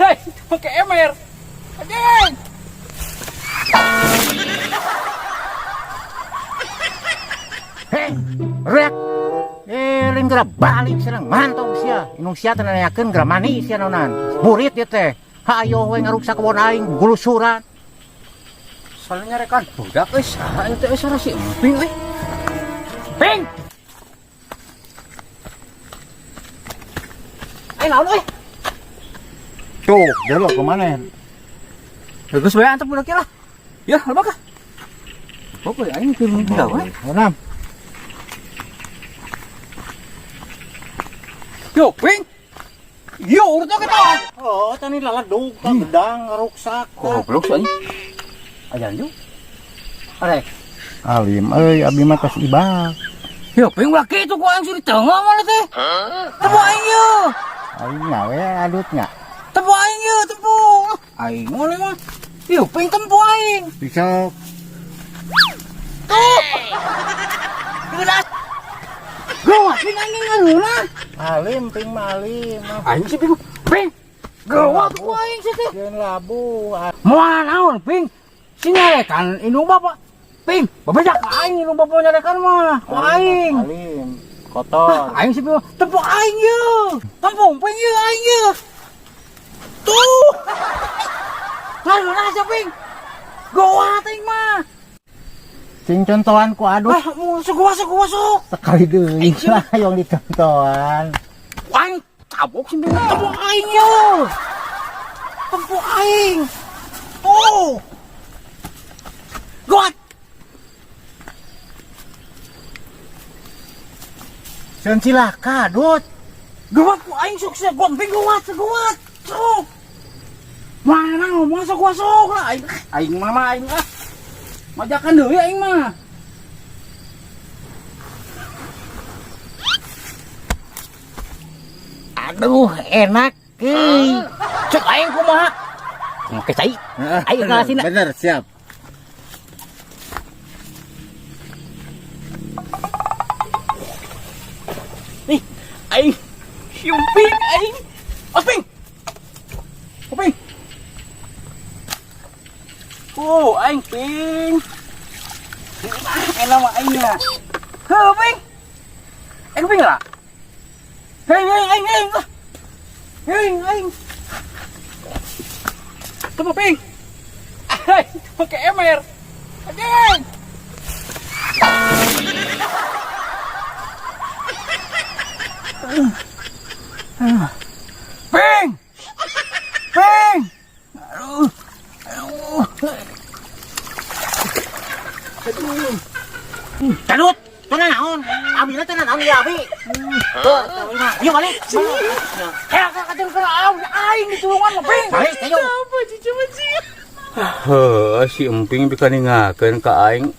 Ay, pakai ember. Anjing. Hei, rek. Eh, lain geura balik sareng mantog sia. Inung sia teh nanyakeun geura mani sia naonan. Burit ieu teh. Hayo we ngaruksak kebon aing gulusuran. Soalnya nyarekan budak euy, saha ieu teh euy, si Emping euy. Ping. Ayo naon euy? Tuh, delok kemana? Bagus bae antep budak lah. Ya, lebak ah. Pokoknya aing keur budak we. Enam. Yo, Ping. Yo, urut kita. Oh, tani laladug ka gedang ngaruksak. Goblok sih anjing. Ajan ju. Are. Alim euy, abdi mah tos ibak. Yo, Ping ulah kitu ku aing suri tengah mana teh. Tempo aing ye. Aing nya we adutnya. Tempo aing ye, tempo. Aing mana mah. Yo, Ping tempo aing. Bisa Tuh. Geus. Gawat ping aing ngareuna. Alim ping malim. Aing sih ping. Ping. Gawat ku aing sih teh. Jeung labu. Moal naon ping. Si nyarekan indung bapak. Ping, babejak ka aing indung bapak nyarekan mah. Ku aing. Alim kotor. Aing sih ping. Tempo aing ye. Tempo ping ye aing ye. Tuh. Ngareuna sia ping. Gawat aing mah. Sing contohan ku adut. Ah, mau sok masuk masuk. Sekali deui lah yang ditonton. Aing tabok sih ping. Tempo aing ye. Tempo aing. Tuh. Gawat. Sieun cilaka, Dut. Gawat ku aing sok sia gua ping gawat gawat. Sok. Mana ngomong sok masuk lah aing. Aing mah mah aing ah. Majakan deui aing mah. Aduh, enak euy. Cek aing kumaha? Make cai. Aing kalasina. Bener, siap. Nih, aing siumping aing. Osping. Oping. Oh, aing ping. Enak mah aing nya. Heuh, ping. Aing ping lah. Hei, hei, aing, aing. Hei, aing. Temu ping. Aing pakai ember. Anjing. Ping. Ping. Aduh. Aduh. Aduh. Tadut, teu naon? Abi teh naon ieu abi? Tuh, yuk balik. Kayak kayak kena aing ditulungan mah ping. Balik, ayo. Heuh, si Emping bika ningakeun ka aing.